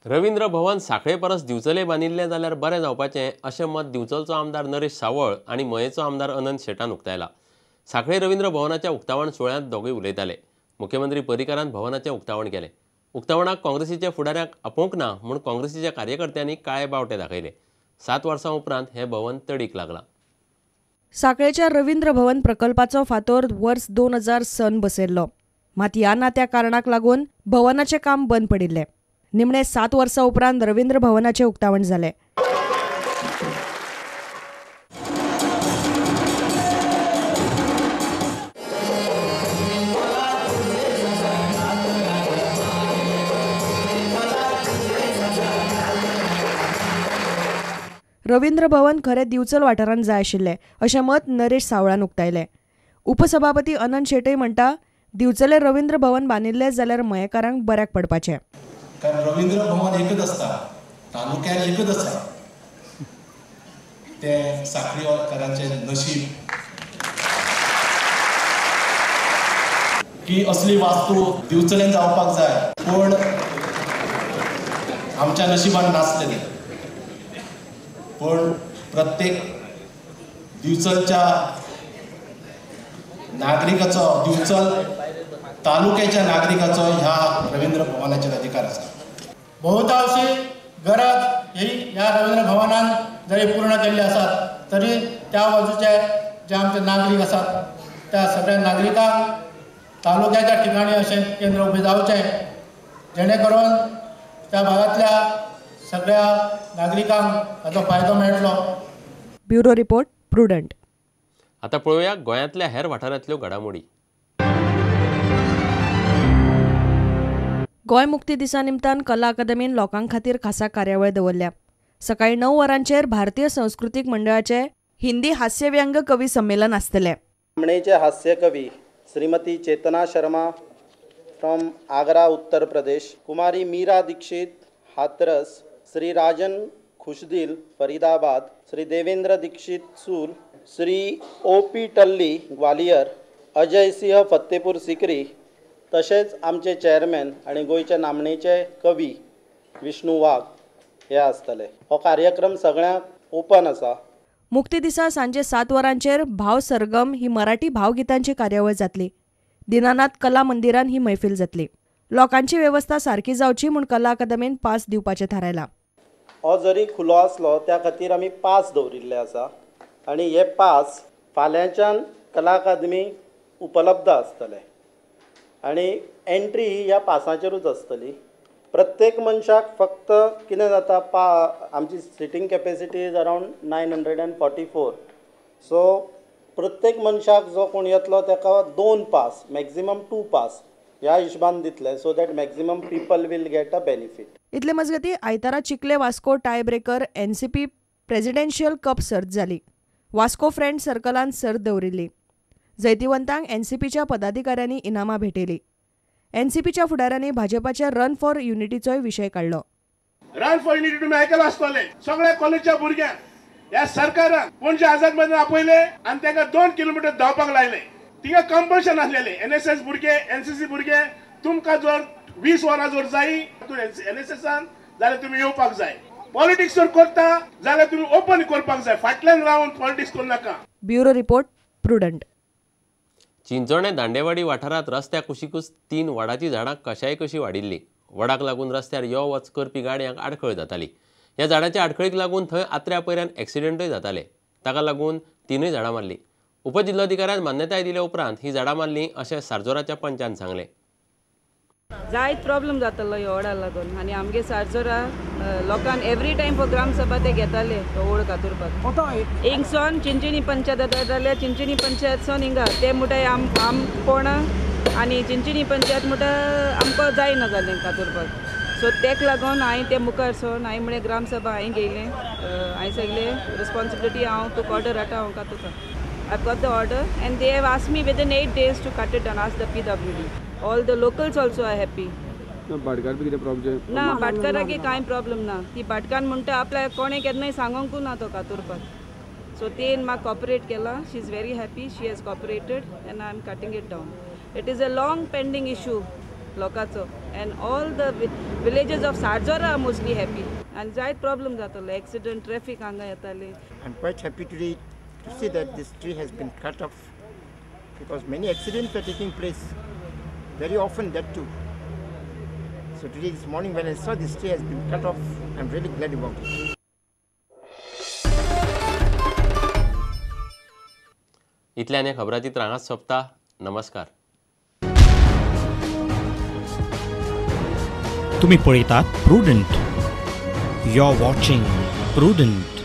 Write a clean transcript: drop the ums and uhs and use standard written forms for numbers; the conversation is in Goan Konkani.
रवींद्र भवन सांखळे परस दिवचले बांदिल्लें जाल्यार बरें जावपाचें अशें मत दिवचलचो आमदार नरेश सावळ आनी मयेचो आमदार अनंत शेटान उक्तायला. सांखळे रवींद्र भवनाच्या उक्तावण सुवाळ्यांत दोगूय उलयताले. मुख्यमंत्री पर्रीकारान भवनाचें उक्तावण केलें. उक्तावणाक काँग्रेसीच्या फुडाऱ्यांक आपोवंक ना म्हूण काँग्रेसीच्या कार्यकर्त्यांनी काळे बावटे दाखयले. 7 वर्सां उपरांत हें भवन तडीक लागलां. सांखळेच्या रवींद्र भवन प्रकल्पाचो फातोर वर्स 2000 सन बसयल्लो. मात ह्या ना त्या कारणाक लागून भवनाचें काम बंद पडिल्लें. निमणे 7 वर्सां उपरांत रवींद्र भवनाचें उक्तावण जालें. रवींद्र भवन खरें दिवचल वाठारांत जाय आशिल्लें अशें मत नरेश सावळान उक्तायलें. उपसभापती अनंत शेटय म्हणटा, दिवचले रवींद्र भवन बांदिल्लें जाल्यार मयेकारांक बऱ्याक पडपाचें. कारण रवींद्र भवन एकच आसता, तालुक्यान एकच आसा, तें सांखळीकारांचें नशीब की असली वास्तू दिवचल्यान जावपाक जाय, पूण आमच्या नशिबान नासलें. पूण प्रत्येक दिवचलच्या नागरिकाचो, दिवचल तालुक्याच्या नागरिकाचो ह्या रवींद्र भवनाचेर अधिकार आसा. बहुतांशी गरज ही ह्या रवींद्र भवनान जरी पूर्ण केल्ली आसात तरी त्या बाजूचे जे आमचे नागरीक आसात त्या सगळ्या नागरिकांक तालुक्याच्या ठिकाणी अशें केंद्र उबें जावचें, जेणे करून त्या भागांतल्या सगळ्या नागरिकांक ताचो फायदो मेळटलो. Bureau report, Prudent. आता पळोवया गोंयांतल्या हेर वाठारांतल्यो घडामोडी. गोंय मुक्ती दिसा निमतान कला अकादमीन लोकां खातीर खासा कार्यावळ दवरल्या. सकाळी 9 वरांचेर भारतीय संस्कृतीक मंडळाचे हिंदी हास्यव्यंग कवी संमेलन आसतलें. नामणेचे हास्यकवी श्रीमती चेतना शर्मा फ्रॉम आग्रा, उत्तर प्रदेश, कुमारी मीरा दीक्षित हाथरस, श्री राजन खुशदिल फरीदाबाद, श्री देवेंद्र दीक्षित सूल, श्री ओ पी टल्ली ग्वालियर, अजय सिंह फत्तेपूर सिकरी, तशेंच आमचे चेअरमॅन आनी गोंयचे नामनेचे कवी विष्णू वाघ हे आसतले. हो कार्यक्रम सगळ्यांक ओपन आसा. मुक्ती दिसा सांजे 7 वरांचेर भाव सरगम ही मराठी भावगितांची कार्यावळ जातली. दिनानाथ कला मंदिरान ही मैफील जातली. लोकांची वेवस्था सारकी जावची म्हूण कला अकादमीन पास दिवपाचें थारायलां. हो जरी खुलो आसलो त्या खातीर आमी पास दवरिल्ले आसा आनी हे पास फाल्यांच्यान कला अकादमी उपलब्ध आसतले आनी एंट्री ही ह्या पासाचेरूच आसतली. प्रत्येक मनशाक फक्त कितें जाता, आमची sitting capacity is around 944, so प्रत्येक मनशाक जो कोण येतलो ताका 2 पास, मॅक्झिमम 2 पास ह्या हिशोबान दितले, so that maximum people will get a benefit. इतले मजगती आयतारा Chikhale Vasco tie breaker NCP presidential cup सर्त जाली. वास्को फ्रेंड सर्कलान सर्त दवरिल्ली. जैतिवंतांक एनसीपीच्या पदाधिकाऱ्यांनी इनामां भेटयली. एनसीपीच्या फुडाऱ्यांनी भाजपाच्या रन फॉर युनिटीचोय विशय काडलो. रन फॉर युनिटी तुमी आयकलां आसतलें. सगळ्या कॉलेजच्या भुरग्यांक ह्या सरकारान पणजे आझाद मैदान आपयले आनी तांकां 2 किलोमिटर धांवपाक लायलें. तिंगा कंपल्शन आसलेलें. एनएसएस भुरगे, एनसीसी भुरगे, तुमकां जर 20 वरां जर जाय तूं एनएसएसान जाल्यार तुमी येवपाक जाय. पॉलिटिक्स जर करता जाल्यार तुमी ओपन करपाक जाय, फाटल्यान रावन पॉलिटिक्स करूं नाका. Bureau report, Prudent. Chinchone Dandewadi वाठारांत रस्त्या कुशीकूच 3 वडाचीं झाडां कशाय कशी वाडिल्लीं. वडाक लागून रस्त्यार यो वच करपी गाडयांक आडखळ जाताली. ह्या झाडाच्या आडखळीक लागून थंय आत्र्या पयऱ्यान एक्सिडंटूय जाताले. ताका लागून 3 झाडां मारलीं. उपजिल्लोधिकाऱ्यान मान्यताय दिले उपरांत ही झाडां मारलीं अशें सारजोराच्या पंचान सांगलें. जायत प्रॉब्लम जातालो ह्या वडा लागून आनी आमगे सारजोरा लोकांक एवरी टायम फॉर ग्रामसभा ते घेताले तो ओड कातुरपाक. हिंगसोन चिंचिणी पंचायत जाताले, चिंचिणी पंचायत सोन हिंगा ते म्हणटाय आम कोण आनी चिंचिणी पंचायत म्हणटा आमकां जायना जालें कातुरपाक. सो तेक लागून हांवें ते मुखार सोन हांवें म्हळें ग्रामसभा हांवें घेयलें, हांवें सगळें रिस्पोन्सिबिलिटी हांव तुका ऑर्डर हाडटा हांव कातुरता. I've got the order and they have asked me within 8 days to cut it down, ask the PWD. All the locals also are happy. भाटकार बी कितें प्रॉब्लम ना? भाटकाराक कांय प्रॉब्लम ना. ती भाटकार म्हणटा आपल्याक कोणें केन्नाय सांगूंकू ना तो कातुरपाक. सो तेन म्हाका कॉपरेट केलां. She is very happy, she has cooperated and I am cutting it down. It is a long pending issue. लोकांचो and all the villages of Sarjora are mostly happy. आनी जायत प्रॉब्लम जातालो, एक्सिडंट, ट्रॅफिक हांगा येताले. I am quite happy today to see that this tree has been cut off because many accidents were taking place very often, that too. So today, this morning, when I saw this tree has been cut off, I'm really glad about it. इतल्यान ह्या खबराचित्र हांगाच सोंपता. नमस्कार. तुम्ही पळयतात Prudent. You are watching Prudent.